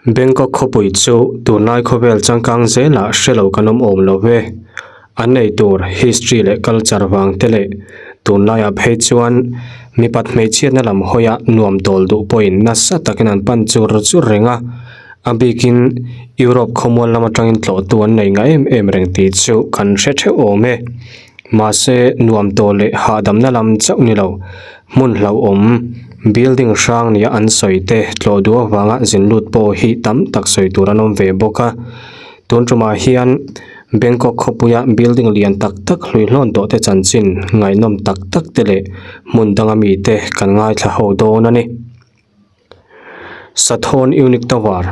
Bangkok khawpui chu tunlai khawvel changkang zelah hre lo kan awm awm lo ve. An nei tur history leh culture vang te leh tunlaiah phei chuan mipat hmeichhiatna lam hawiah nuam tawl duh pawhin nasa takin an pan chur chur reng a, a bikin Europe khawmual lam atangin tlawhtu an nei ngah em em reng tih chu kan hre theuh awm e. Mahse, nuam tawh leh hahdamna lam chauh ni lo, hmun hlauhawm, building hrang nia an sawi te tlawh duh avanga zin lut pawh hi tam tak sawi tur an awm ve bawk a. Tun tumah hian Bangkok khawpuia building lian tak tak hluihlawn tawh te chanchin ngaihnawm tak tak te leh hmun danga mite kan ngaithla ho dawn a ni. Sathorn Unique Tower,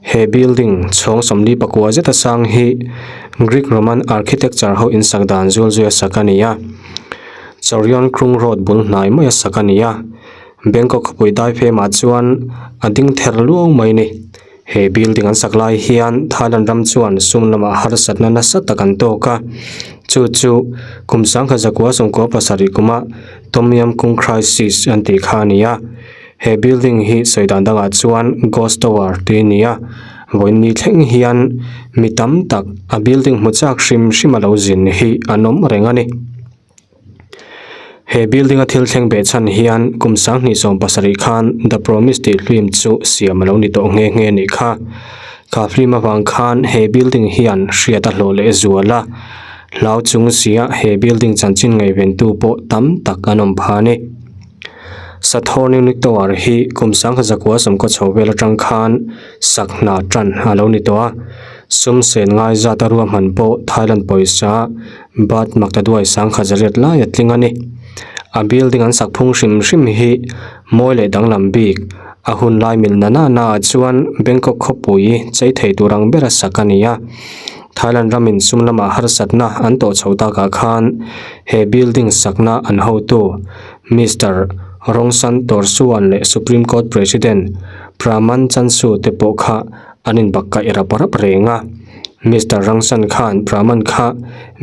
He building chhawng 44 zeta sang hi Greek Roman architecture ho insak dan zul zuia sak a ni a. Chorion Krung Road bul hnai maia sak a ni a. Bangkok khawpui daifemah chuan a ding ther luau mai a ni. He building an sak lai hian Thailand ram chuan sum lamah harsatna nasa tak an tawk a, chu chu kum 1997 kuma Tom Yam Kung Crisis an tih kha a ni a. He building hi sawi dan dangah chuan Ghost Tower tih a ni a, vawiin ni thleng hian mi tam tak a building hmu chak hrim hrim a lo zin hi an awm reng a ni. He building a thil thleng beh chhan hian kum 2017 khan The Promise tih film chu siam a lo ni tawh nghe nghe a nih kha. Kha film avang khan he building hian hriat a hlawh leh zual a, hlau chung sia he building chanchin ngaihventu pawh tam tak an awm phah a ni. Sathorn Unique Tower hi kum 1990 chho vel atang khan sak hna tan a lo ni tawh a, sum sen ngai zat a ruahman pawh Thailand pawisa Baht Maktaduai 10,100 lai a tling a ni. A building an sak phung hrim hrim hi mawi leh danglam bik. A hun lai mil na na na ah chuan Bangkok khawpui chei thei tur ang bera sak a ni a. Thailand ramin sum lamah harsatna an tawh chho takah khan he building sakna an hotu Mister Rongsan Torsuan leh Supreme Court President Praman Chansu te pawh kha an inbakkaih rap rap reng a. Mister Rangsan khan Brahman kha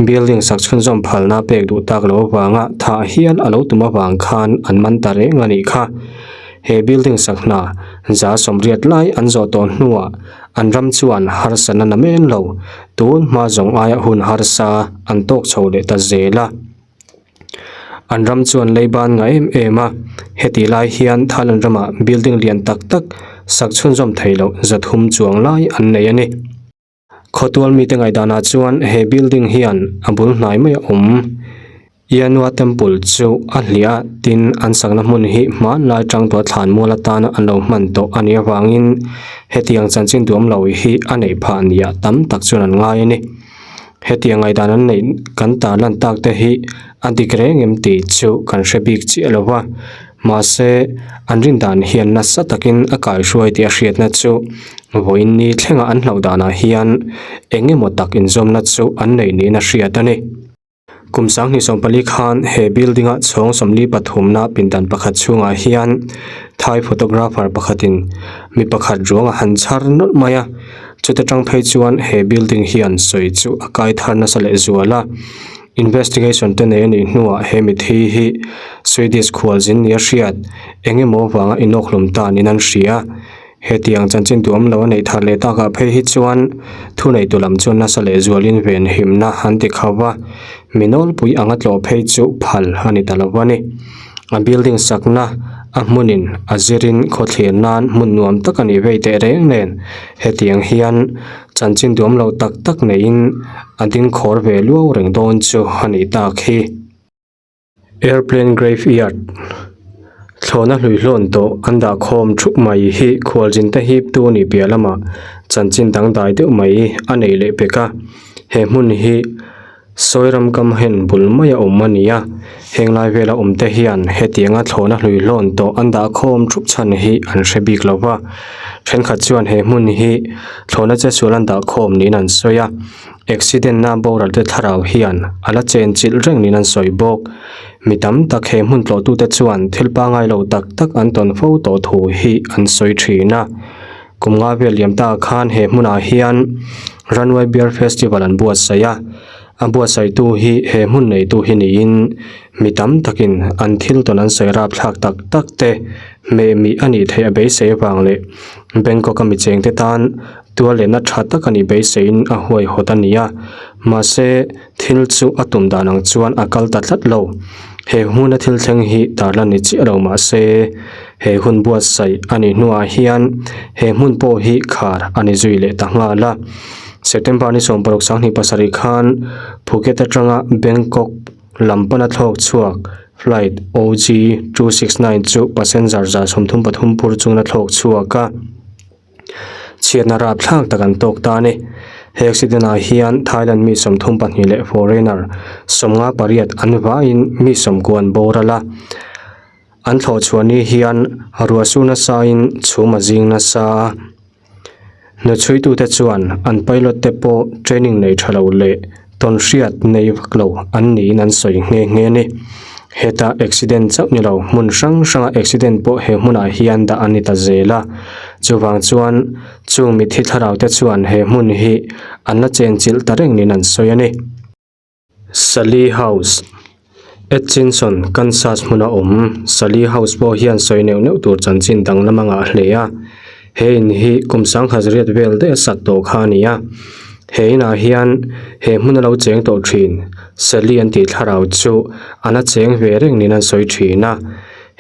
building sak chhunzawm phalna pek duh tak lo avanga thah hial a lo tum avang khan an man ta reng a nih kha. He building sak hna 80 lai an zawh tawh hnuah an ram chuan harsatna na men lo tun hma zawng aia hun harsa an tawk chho leh ta zel a. An ram chuan lei ban ngah em em a, heti lai hian Thailand ramah building lian tak tak sak chhunzawm thei loh 300 chuang lai an nei a ni. Khawtual mite ngaihdanah chuan he building hian a bul hnai mai a awm. Yanua Temple chu a hliah a, tin an sakna hmun hi hmanlai tangtua thlan mual atana an lo hman tawh a nih avangin hetiang chanchin duam lo hi a neih phah nia tam tak chuan an ngai a ni. Hetiang ngaihdan an neih kan tarlan tak te hi a dik reng em tih chu kan hre bik chiah lo va, mahse an rin dan hian nasa takin a kaihruai tih a hriatna chu vawiin ni thlenga an hlauh danah hian eng emaw tak inzawmna chu an neih niin a hriat a ni. Kum 2014 khan he building-a chhawng 43na pindan pakhat chhungah hian Thai photographer pakhatin mi pakhat ruang a han chhar nawlh mai a. Chuta tang phei chuan he building hian sawi chu a kai thar nasa leh zual a, investigation te nei a nih hnuah he mithi hi Swedish khualzin nia hriat eng emaw vanga inawkhlum ta niin an hria. Hetiang chanchin duam lo a neih thar leh takah phei hi chuan thuneitu lam chuan nasa leh zualin venhimna an ti kho va, mi nawlpui anga tlawh phei chu phal a ni ta lo a ni. A building sakna a hmunin a zirin khawthlir nan hmun nuam tak a nih vei teh reng nen hetiang hian chanchin duam lo tak tak neiin a ding khawr ve luau reng dawn chu a nih tak hi. Airplane graveyard thlawhna hluihlawn tawh an dah khawm thup mai hi khualzin te hip tu a nih piah lamah chanchin dangdai deuh mai a neih leh pek a, he hmun hi. Sawi ram kam hen bul mai a awm a ni a, heng lai vela awm te hian hetianga thlawhna hluihlawn tawh an dah khawm thup chhan hi an hre bik lo va. Thenkhat chuan he hmun hi thlawhna che sual an dah khawm niin an sawi a, accident na boral te thlarau hian a la chen chilh reng niin an sawi bawk. Mi tam tak he hmun tlawhtute chuan thil pangai lo tak tak an tawn fo tawh thu hi an sawi thin a. Kum nga vel liam ta khan he hmunah hian Runway Beer Festival an buatsaih a, a buatsaihtu hi he hmun neitu hi niin mi tam takin an thil tawn an sawi rapthlak tak tak te Hmeh mih a nih theih a beisei avang leh Bangkok a mi chengte tan tual lehna tha tak a nih beiseiin a huaihawt a ni a, mahse thil chu a tum dan ang chuan a kal ta tlat lo. He hmuna thil thleng hi tarlan ni chiah lo mahse he hun buatsaih a nih hnuah hian he hmun pawh hi khar a ni zui leh ta nghal a. September ni 16 27 khan Phuket atanga Bangkok Lam pana thlawk chhuak flight OG 269 chu passenger 33 phur chungin a thlawk chhuak a, chhiatna rapthlak tak an tawk ta a ni. He accident ah hian Thailand mi 32 leh foreigner 58 an vaiin mi 90 an boral a, an thlawh chhuah ni hian ruah sur nasa in chhum a zing nasa a. Hnuchhuitute chuan an pilot te pawh training nei tha lo leh tawnhriat nei vak lo an niin an sawi nghe nghe a ni. Heta accident chauh ni lo hmun hrang hranga accident pawh he hmunah hian dah a ni ta zel a. Chuvang chuan chung mitthi thlarau te chuan he hmun hi an la chenchilh ta reng niin an sawi a ni. Sally House, Atchison, Kansas hmuna awm Sally House pawh hian sawi neuh neuh tur chanchin danglam a ngah hle a. He in hi kum sangkhat riat vel daih a sak tawh kha a ni a. He inah hian he hmuna lo cheng tawh thin Sally an tih thlarau chu a la cheng ve reng niin an sawi thin a.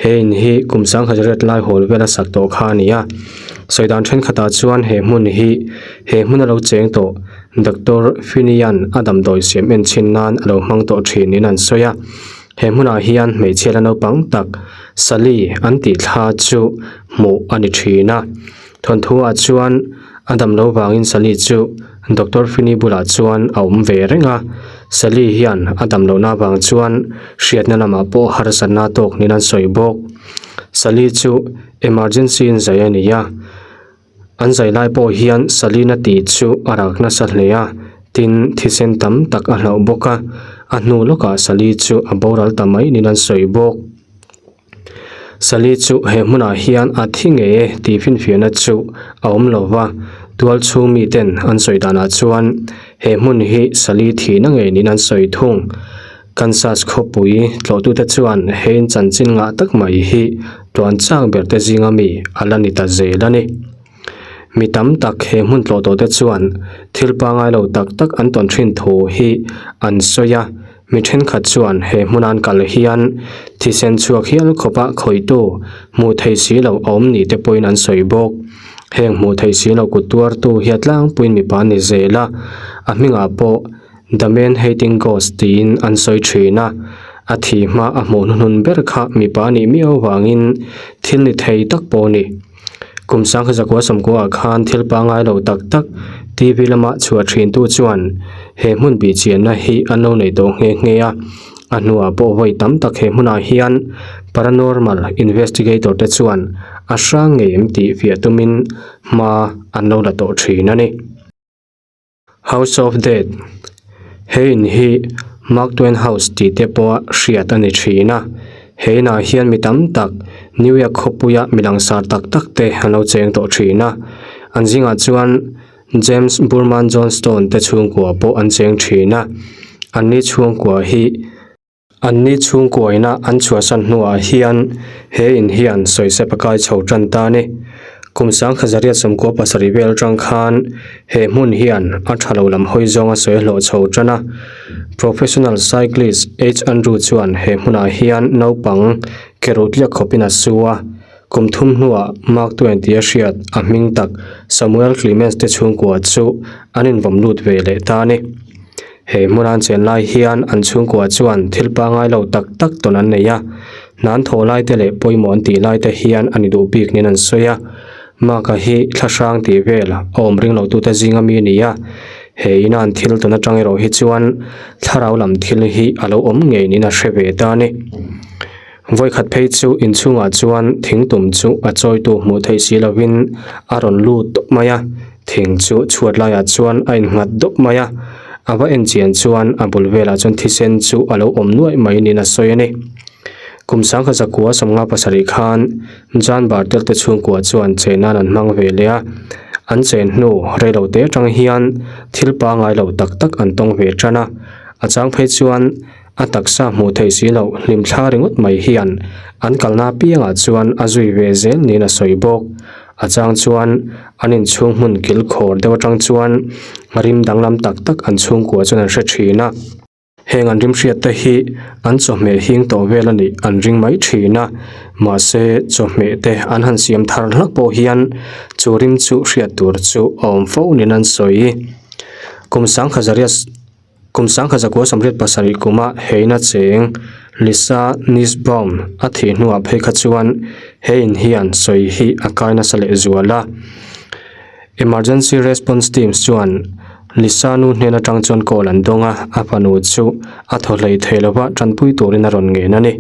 He in hi kum sangkhat riat lai hawl vel a sak tawh kha a ni a. Sawi dan thenkhatah chuan he hmun hi he hmuna lo cheng tawh Doctor Finian a damdawi siam en chhin nan a lo hmang tawh thin in an sawi a, he hmunah hian hmeichhia la naupang tak Sally an tih thla chu hmuh a ni thin a. Thawnthu ah chuan a dam lo vangin Sally chu Doctor Fini bulah chuan a awm ve reng a, Sally hian a dam lohna avang chuan hriatna lamah pawh harsatna tawk niin an sawi bawk. Sally chu emergency in zai a ni a. An zai lai pawh hian Salina tih chu a rak nasa hle a, tin thisen tam tak a hlauh bawk a, a hnu lawkah Sali chu a boral ta mai niin an sawi bawk. Sali chu he hmunah hian a thi ngei e tih finfiahna chu a awm lo va, tual chhung miten an sawi danah chuan he hmun hi Sali thihna ngei niin an sawi thung. Kansas khawpui tlawhtute chuan hein chanchin ngah tak mai hi tuan chak ber te zinga mi a la ni ta zel a ni. Mi tam tak he hmun tlawh tawh te chuan thil pangai lo tak tak an tawn thin thu hi an sawi a, mi thenkhat chuan he hmuna an kal hian thisen chhuak hial khawpa khawihtu hmuh theih si loh a awm ni te pawhin an sawi bawk. Heng hmuh theih si loh kut tuartu hi a tlangpuiin mipa an ni zel a, a hmingah pawh The Man Hating Ghost tiin an sawi thin a, a thi hma a hmuh hnuhnun ber kha mipa a nih miau avangin thil ni thei tak pawh a ni. Kum sangkhat zakua sawmkuaah khan thil pangngai lo tak tak TV lama chhuah thintu chuan he hmun bihchianna hi an lo nei tawh nghe nghe a, a hnuah pawh vawi tam tak he hmunah hian paranormal investigator te chuan a hrang ngei em tih fiah tumin hma an lo la tawh thin a ni. House of Death, He in hi Mark Twain House tih te pawha hriat a ni thin a, he inah hian mi tam tak New York khawpuia mi langsar tak tak te an lo cheng tawh thin a, an zingah chuan James Burman Johnstone te chhungkua pawh an cheng thin a, anni chhungkua hi Anni chhungkuaina an chhuahsan hnuah hian he in hian sawisep a kai chho tan ta a ni. Kum sangkhat zariat 97 vel atang khan he hmun hian a tha lo lam hawi zawng a sawi hlawh chho tan a. Professional cyclist H Andrew chuan he hmunah hian naupang ke ruh tliak khawpin a su a. Kum thum hnuah Mark Twain tia hriat a hming tak Samuel Clemens te chhungkua chu an invawm lut ve leh ta a ni. He hmuna an chen lai hian an chhungkua chuan thil pangai lo tak tak tawn an nei a, hna an thawh lai te leh pawimawh an tih lai te hian a ni duh bik niin an sawi a. Mark-a hi thla hrang tih vel a awm ring lo tute zinga mi a ni a, he ina an thil tawn atang erawh hi chuan thlarau lam thil hi a lo awm ngei niin a hre ve ta a ni. Vawikhat phei chu inchhungah chuan thingtum chu a chawitu hmuh theih si lovin a rawn lut dawp mai a, thing chu chhuat laiah chuan a innghat dawp mai a, a va en chian chuan a bul velah chuan thisen chu a lo awm nuaih mai niin a sawi a ni. Kum sangkhat zakua 57 khan Jan Bartel te chhungkua chuan chen nan an hmang ve leh a, an chen hnu reilo te atang hian thil pangai lo tak tak an tawng ve tan a, a chang phei chuan. A taksa hmuh theih si loh hlimthla ringawt mai hian an kalna apiangah chuan a zui ve zel niin a sawi bawk. A chang chuan an inchhung hmun kilkhawr deuh atang chuan rim danglam tak tak an chhungkua chuan an hre thin a. Heng an rimhriat te hi an chawhmeh hing tawh vel a nih an ring mai thin a, mahse chawhmeh te an han siam thar hlak pawh hian chu rim chu hriat tur chu a awm fo niin an sawi. Kum sangkhat zariat kum sangkhat zakua sawmriat pasarih kuma heina cheng Lisa Nussbaum a thih hnuah phei kha chuan he in hian sawi hi a kai nasa leh zual a. Emergency Response Teams chuan Lisa nu hnen atang chuan call an dawng a, a fanu chu a thaw hlei thei lova tanpui turin a rawn ngen a ni.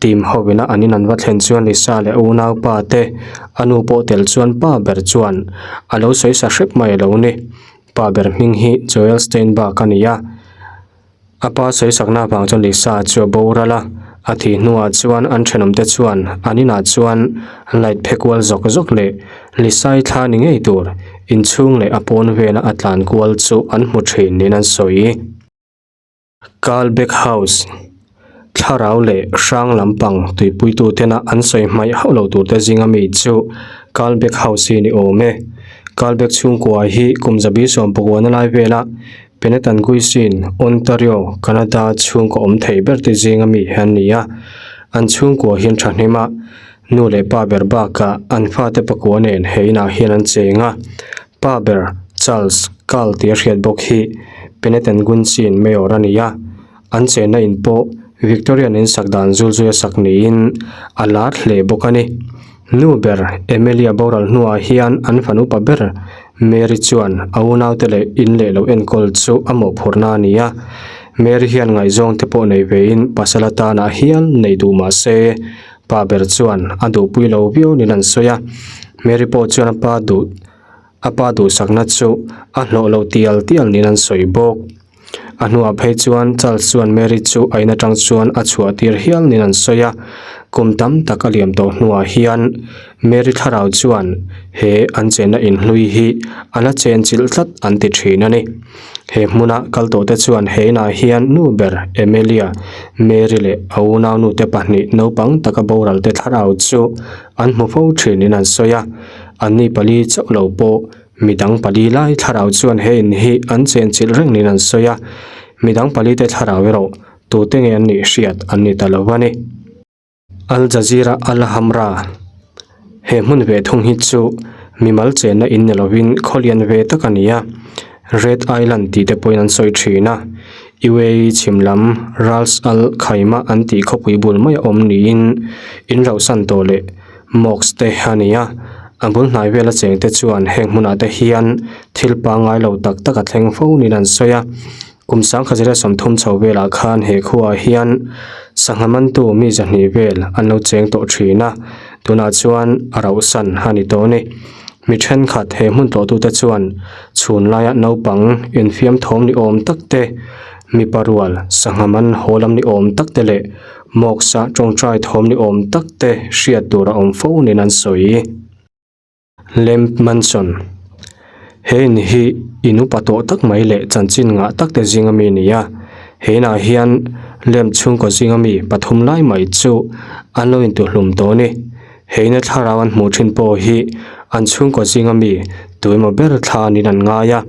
Team hovina an in an va thlen chuan Lisa leh a unaupa te a nu pawh tel chuan pa ber chuan a lo sawi sa hrep mai a lo ni. Pa ber hming hi Joel Steinberg a ni a. A pa sawisakna avang chuan Lisa chu a boral a, a thih hnuah chuan an thenawmte chuan an inah chuan light phe kual zawk zawk leh Lisa-i thla ni ngei tur inchhung leh a pawn vela a tlan kual chu an hmu thin niin an sawi. Carl Beck House Thlarau leh hrang lampang tuipuitu tena an sawi hmaih hauh lo turte zinga mi chu Carl Beck House hi ni awm e. Carl Beck chhungkua hi kum zabi sawmpakuana lai vela Penetanguisin, Ontario, Canada chhungkaw awm thei ber te zinga mi hi an ni a. An chhungkua hian thahnem a, nu leh pa ber bakah an fate pakua nen he inah hian an cheng a. Pa ber, Charles, Carl tih a hriat bawk hi Penetanguisin Mayor a ni a. An chenna in pawh Victorian in sak dan zul zui a sak niin a lar hle bawk a ni. Nu ber Emilia boral hnuah hian an fanu pa ber Mary chuan a unaute leh in leh lo enkawl chu a mawhphurhna a ni a. Mary hian ngaihzawng te pawh nei vein pasal atana hial nei duh mah se pa ber chuan a duhpui lo viau niin an sawi a. Mary pawh chuan a pa duh a pa duhsakna chu a hlawh lo tial tial niin an sawi bawk. A hnuah phei chuan Charles chuan Mary chu a in atang chuan a chhuah tir hial niin an sawi a, kum tam tak a liam tawh hnuah hian Mary thlarau chuan he an chenna inhlui hi a la chen chilh tlat an ti thin a ni. He hmuna kal tawhte chuan he inah hian nu ber Emilia, Mary leh a unaunute pahnih naupang taka boralte thlarau chu an hmu fo thin niin an sawi a, anni pali chauh lo pawh Midang pali lai thlarau chuan he in hi an chenchilh reng niin an sawi a, midang palite thlarau erawh tute nge an nih hriat an ni ta lo a ni. Al Jazeera Al Hamra He hmun ve thung hi chu mimal chenna in ni lovin khawlian ve tak a ni a, Red Island tih te pawhin an sawi thin a, UAE chhim lam Ras Al Khaimah an tih khawpui bul mai a awm niin in rauhsan tawh leh Mosque te a ni a, a bul hnai vela cheng te chuan heng hmunah te hian thil pangngai lo tak tak a thleng fo niin an sawi a. Kum sangkhat zira 30 chho velah khan he khuaah hian sangha mantu mi zahnih vel an lo cheng tawh thin a, tunah chuan a rauhsan a ni tawh a ni. Mi thenkhat he hmun tlawhtute chuan chhun laia naupang infiam thawm ni awm tak te, mipa rual sangha man haw lam ni awm tak te leh Mawksa tawngtai thawm ni awm tak te hriat tur a awm fo niin an sawi. Lamp Mansion He in hi in upa tawh tak mai leh chanchin ngah tak te zinga mi a ni a. He inah hian Lamp chhungkaw zinga mi pathum lai mai chu an lo intuhlum tawh a ni. He ina thlarau an hmuh thin pawh hi an chhungkaw zinga mi tuemaw ber thla niin an ngai a.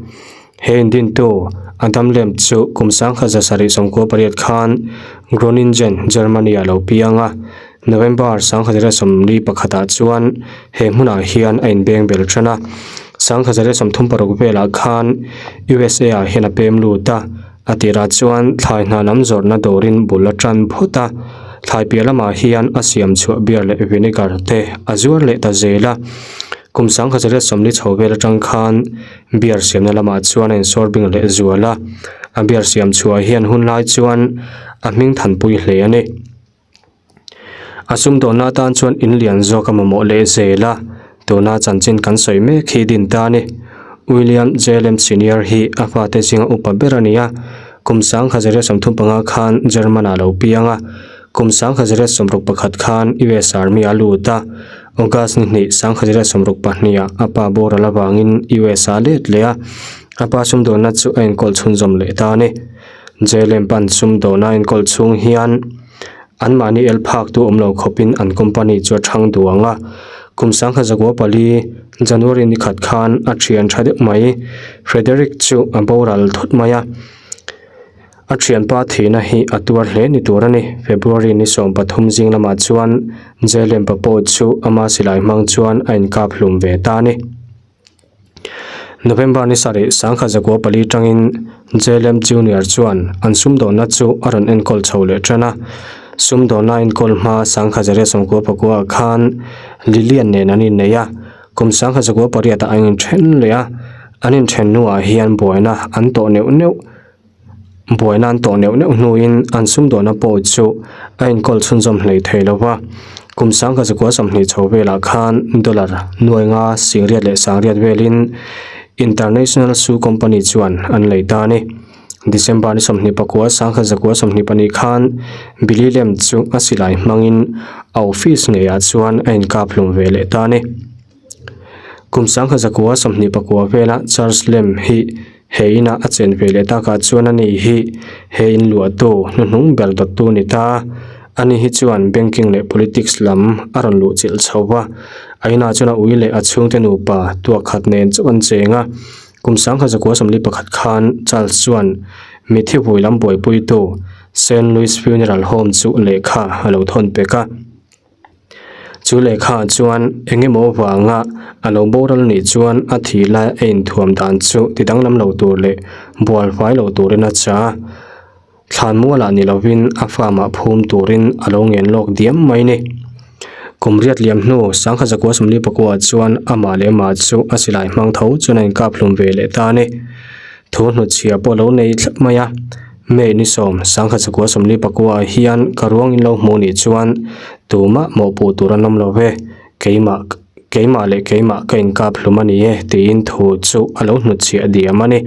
He indintu Adam Lamp chu kum sangkhat zasarih 98 khan Groningen, Germany-ah lo piang a. November 1941 ah chuan he hmunah hian a inbeng bel tan a. 1936 velah khan USA-ah hian a pem lut a. A tirah chuan thlai hna lam zawrhna dawrin bul a tan phawt a. Thlai piah lamah hian a siam chhuah beer leh vinegar te a zuar leh ta zel a. Kum 1940 chho vel atang khan Beer siamna lamah chuan a insawr bing leh zual a, a beer siam chhuah hian hun lai chuan a hming thanpui hle a ni. A sumdawnna atan chuan in lian zawk a mamawh leh zel a, tuna chanchin kan sawi mek hi din ta a ni. William J Lamb Senior hi a fate zinga upa ber a ni a, kum 1935 khan German-ah a lo piang a, kum 1961 khan US Army a lut a, August ni hnih 1962 ah a pa boral avangin US ah a let leh a, a pa sumdawnna chu a enkawl chhunzawm leh ta a ni. J-Lamp an sumdawn a enkawl chhung hian anmahni el phak tu awm lo khawpin an company chu a thang duang a. Kum sangkhat zakua pali January ni khat khan a thian tha deuh mai Frederick chu a boral thut mai a. A thianpa thihna hi a tuar hle ni tur a ni. February ni 13 zing lamah chuan J-Lamp-a pawh chu ama silai hmang chuan a inkap hlum ve ta a ni. November ni sarih sangkhat zakua pali tangin J-Lamp Junior chuan an sumdawnna chu a rawn enkawl chho leh tan a. Sumdawnna enkawl hma sangkhat zaria sawmkua pakua ah khan Lilian nen an innei a, kum sangkhat zakua pariat ah an inthen leh a, an inthen hnuah hian buaina an tawh neuh neuh. Buaina an tawh neuh neuh hnuin an sumdawnna pawh chu a inkawl chhunzawm hlei thei lo va. Kum sangkhat zakua 20 chho velah khan dollar nuai nga singriat leh sangriat velin International Shoe Company chuan an lei ta a ni. December ni 24 sangkhat zakua 22 khan Billy Lamb chu a silai hmangin a office ngeiah chuan a inkap hlum ve leh ta a ni. Kum sangkhat zakua 24 vela Charles Lamb hi He inah a chen ve leh takah chuan ani hi he in luahtu hnuhnung ber dawttu a ni ta. Ani hi chuan banking leh politics lam a rawn luh chilh chho va. A inah chuan a ui leh a chhungte nupa tuak khat nen chauh an cheng a. Kum sangkhat zakua 41 khan Charles chuan mithi vui lam buaipuitu Saint Louis Funeral Home chu lehkha a lo thawn pek a. Chu lehkha chuan eng emaw vanga a lo boral nih chuan a thih lai a inthuam dan chu ti danglam lo tur leh bual fai lo turin a cha a. Thlan mualah ni lovin a farm ah phum turin a lo ngen lawk diam mai ni. Kum riat liam hnu sangkhat zakua 44 ah chuan amah leh amah chu a silai hmang tho chuan a inkap hlum ve leh ta a ni. Thu hnutchhia pawh a lo nei thlap mai a. May ni sawm, sangkhat zakua 44 ah hian ka ruang in lo hmuh nih chuan tumah mawhpuh tur an awm lo ve, keimah keimah leh keimah ka inkap hlum a ni e tiin thu chu a lo hnutchhiah diam a ni.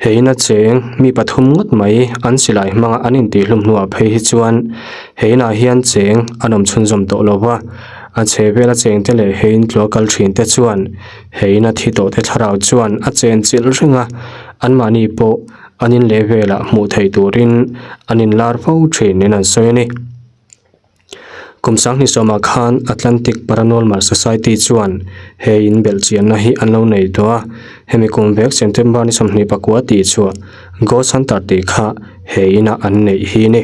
He ina cheng mi pathum ngawt mai an silai hmanga an intihhlum hnuah phei hi chuan he inah hian cheng an awm chhunzawm tawh lo va, a chhehvela chengte leh he in tlua kal thinte chuan he ina thi tawhte thlarau chuan a chen chilh reng a, anmahni pawh An in leh velah hmuh theih turin an inlar fo thin in an sawi a ni. Kum sanghnih sawmah khan Atlantic Paranormal Society chuan he in belhchianna hi an lo nei tawh a, hemi kum vek September ni 24 tih chhuah Ghost Hunter tih kha he ina an neih hi a ni.